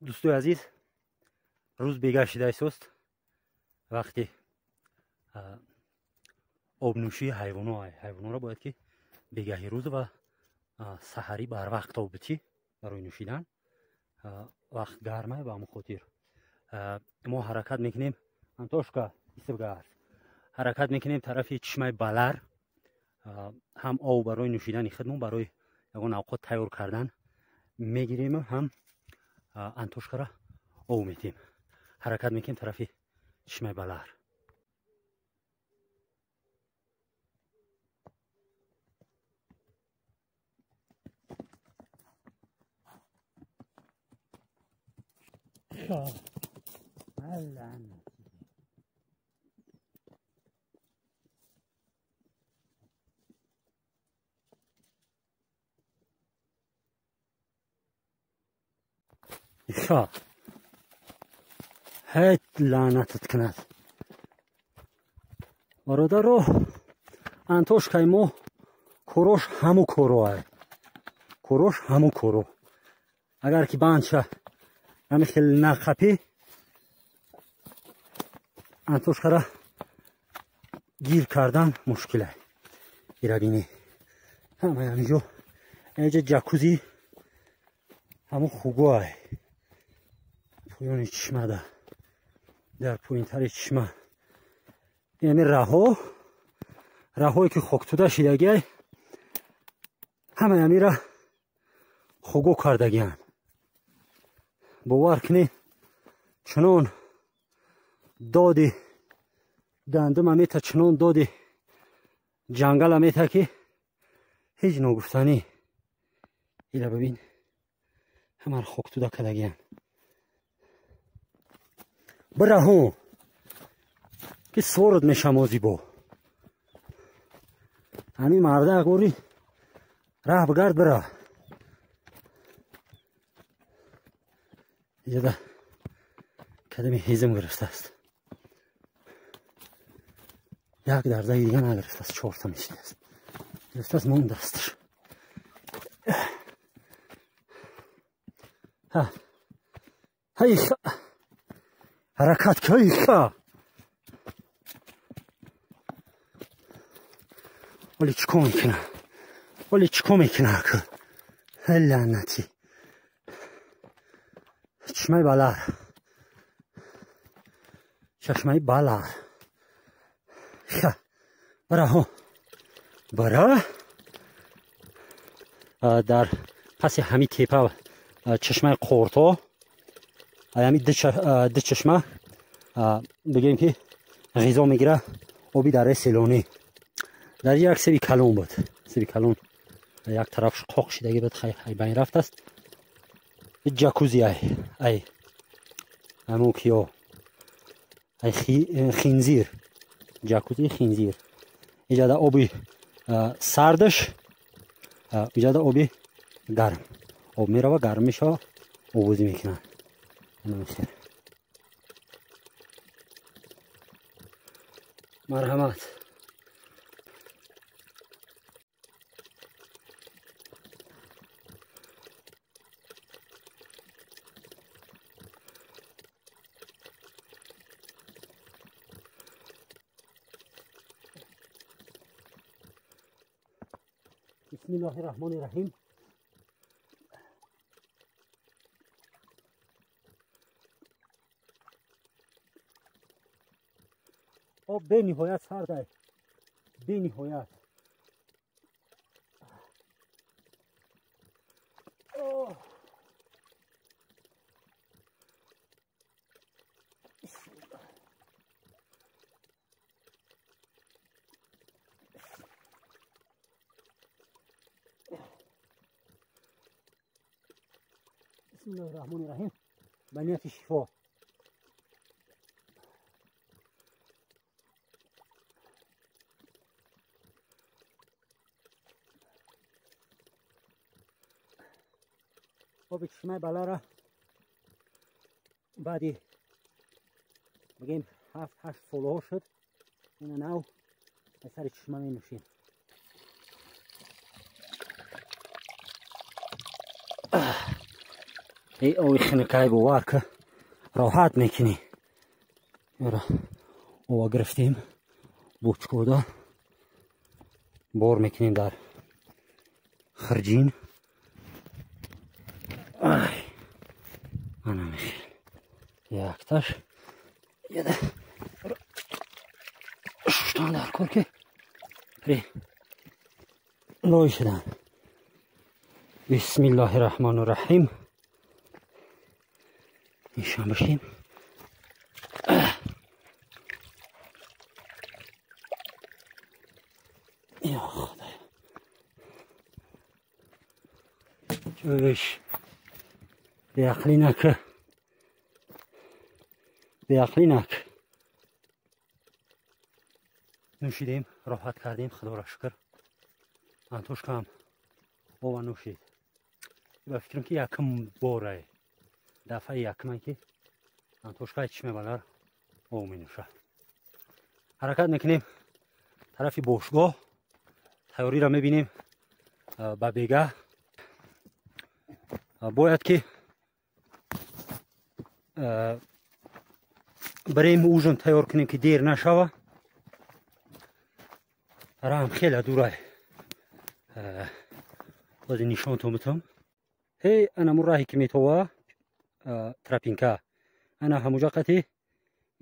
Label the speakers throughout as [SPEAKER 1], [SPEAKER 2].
[SPEAKER 1] Дӯстои азиз, рӯз бега шидаисост, вақти обнӯшии ҳайвоно. Ҳайвонора бояд ки бегаҳи рӯз ва саҳарӣ барвақт об битӣ барои нӯшидан. Вақт гарма, ба ҳамон хотир мо ҳаракат мекунем. Антошка, истибгард, ҳаракат мекунем тарафи чишмаи Балар. Ҳам об барои нӯшидани худмон, барои ягон авқот тайёр кардан мегирем, ҳам Антошкара об метем. Ҳаракат мекунем тарафи чишмаи Балар. Ҳет, лаънатат кунад, бародаро. Антошкаи мо корош ҳаму короай, корош ҳаму коро. Агар ки бандша ҳами хел нақапӣ, Антошкара гир кардан мушкилай. Ира бинӣ, ҳамаи ҳаминҷо, инҷа ҷакузи ҳамун хугоай. Поёни чишмада, дар поинтари чишма, яъне раҳо, раҳое ки хоктуда шидагиай, ҳамаи ҳамира хуго кардагианд. Бовар кунед, чунон доди гандума мета, чунон доди ҷангала мета, ки ҳеҷ ногуфтанӣ. Ира бибин, ҳамаро хоктуда кардагианд. Бираҳо, ки сворот мешам озибо. Ҳамин марда гори раҳ бигард, бира. Иҷода кадами ҳезим гирифтааст, як дардаи дига нагирифтааст, чорта мешидааст, гирифтааст, мондастш. Ҳайха, ҳаракат кайха. Оли чӣ кор мекуна? Оли чӣ кор мекуна? Лаънатӣ. Чишмаи Балар, чашмаи Балар. Ха, бираҳо, бира. Дар паси ҳамин тепа чашмаи Қорто. Ҳамин ду чашма, бигем ки, ғизо мегира оби дараи Селонӣ. Дар як себи калон буд, себи калон як тарафш қоқ шидаги буд, байн рафтааст. Ҷакузи ай ҳамон киё, ай хинзир, ҷакузи хинзир. Иҷада оби сардаш, иҷада оби гарм. Об мерава, гарм мешава, обозӣ мекунад. Марҳамат. Бисмиллоҳи раҳмони раҳим. Об бениҳоят сардай, бениҳоят. Бисмиллоҳи раҳмони раҳим, ба нияти шифо. Оби чишмаи Балара баъди, бигем, 7-8 солҳо шуд, ина нав аз сари чишма менӯшем. Эй ови хинакай бовар ка роҳат мекунӣ. Ёра ова гирифтем, бочкода бор мекунем дар хирҷин. Ай ана мехел якташ яда шуштан дар кор ки при лой шудан. Бисмиллоҳи раҳмони раҳим. Нишон бишем. Я худоё, чӯш беақлӣ нака, беақлӣ нак. Нӯшидем, роҳат кардем, худоро шукр. Антошкам ова нӯшид. Ба фикрам ки якум борае, дафъаи якуме ки Антошка чишме балар ов менӯшад. Ҳаракат мекунем тарафи бошгоҳ, тайёриро мебинем ба бегаҳ. Бояд ки барем ужин тайёр кунем ки дер нашава. Раҳам хеле дурай. Бози нишонтон битам. Ҳей анаму раҳе ки метова тропинка, ана ҳамуҷа қати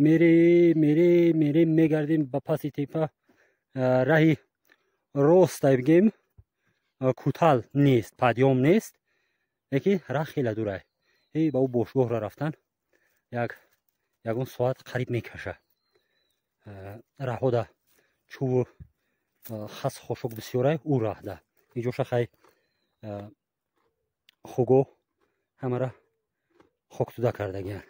[SPEAKER 1] мере мере мере мегардем ба паси тепа. Раҳи ростай бигем кутал нест, падём нест, лекин раҳ хеле дурай. Ҳей ба ӯ бошгоҳро рафтан ягон соат қариб мекаша. Раҳода чӯбу хас хошок бисёрай ӯ раҳда. Иҷоша хай хуго ҳамара хоктуда кардагиян.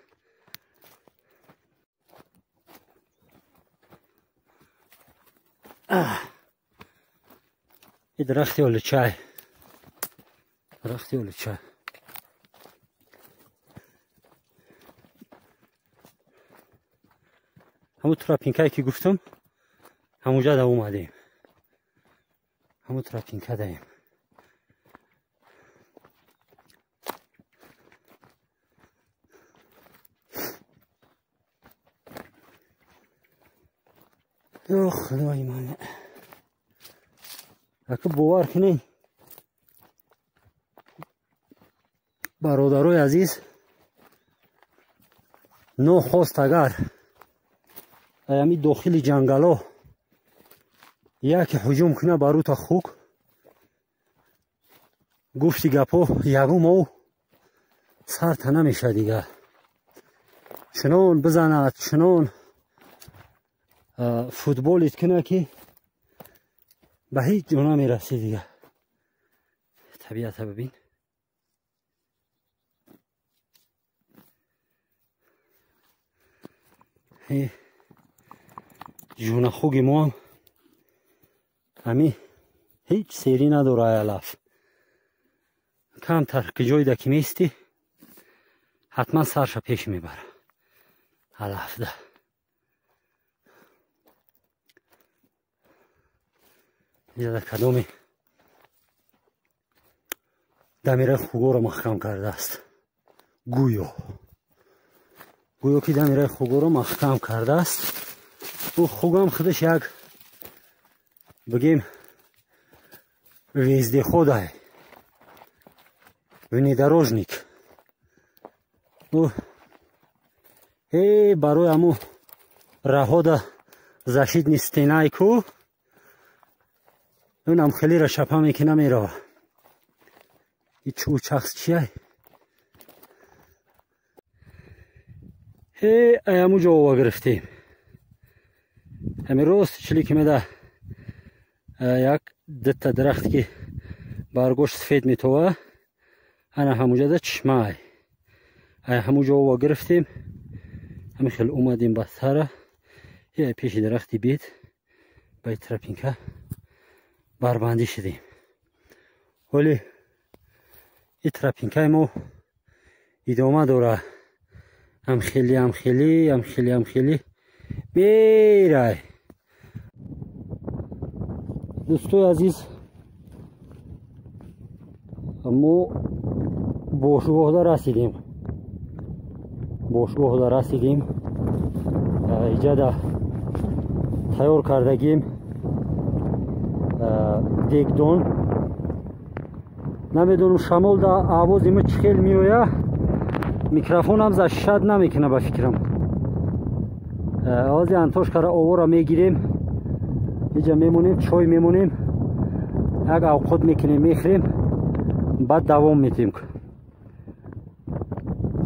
[SPEAKER 1] И дарахти олучай, дарахти олучай. Ҳамун тропинкае ки гуфтам, ҳамунҷа да омадем. Ҳамун тропинка даем. Ё худои ман, ака бовар кунед бародарои азиз, нохост агар ами дохили ҷангало яке ҳуҷум куна ба рута хук, гуфти гапо ягум ов сарта намеша дигар. Чунон бизанад, чунон футболит куна ки ба ҳеҷ ҷо намерасӣ дигар. Табиата бибин. Ҷунахуги моам ҳами ҳеҷ серӣ надора алаф. Камтар ки ҷойда ки меистӣ ҳатман сарша пеш мебара алафда. Иҷада кадоми дамираи хугоро маҳкам кардааст. Гӯё гӯё ки дамираи хугоро маҳкам кардааст. Ӯ хугам худаш як бигем вездеходай, внедорожник. Ӯ э барои ҳаму раҳода защитный стенай ку унам хелира шапа мекуна мерава. И чӯ чахс чиай? Э аяму ҷо ова гирифтем. Ҳами рост чили ки меда як дта дарахт ки баргош сафед метова, ана ҳамуҷада чишмаай. Ай ҳамуҷо ова гирифтем. Ҳами хел омадем ба сара я пеши дарахти бед ба тропинка барбандӣ шудем. Ҳоли и тропинкаи мо идома дора. Ҳамхели ҳамхели ҳамхели ҳамхели мерай. Дӯстои азиз, мо бошгоҳда расидем. Бошгоҳда расидим. Иҷада тайёр кардагим дегдон. Намедонам, шамол да овози ма чӣ хел меоя, микрофонам защищать намекуна ба фикрам. Ози Антошкара овора мегирем, иҷа мемонем, чой мемонем, як авқот мекунем, мехӯрем, баъд давом метем.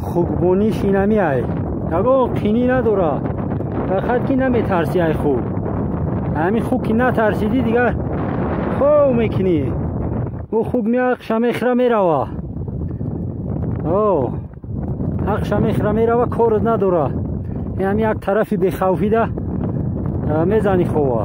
[SPEAKER 1] Хукбониш инами ай, ягон қинӣ надора, фақат ки наметарси ай хук. Ҳамин хук ки натарсидӣ, дигар хов мекунӣ. Ӯ хук меақша мехӯра, мерава, о ҳақша мехӯра, мерава, корот надора. Ҳами як тарафи бехавфида мезани хова.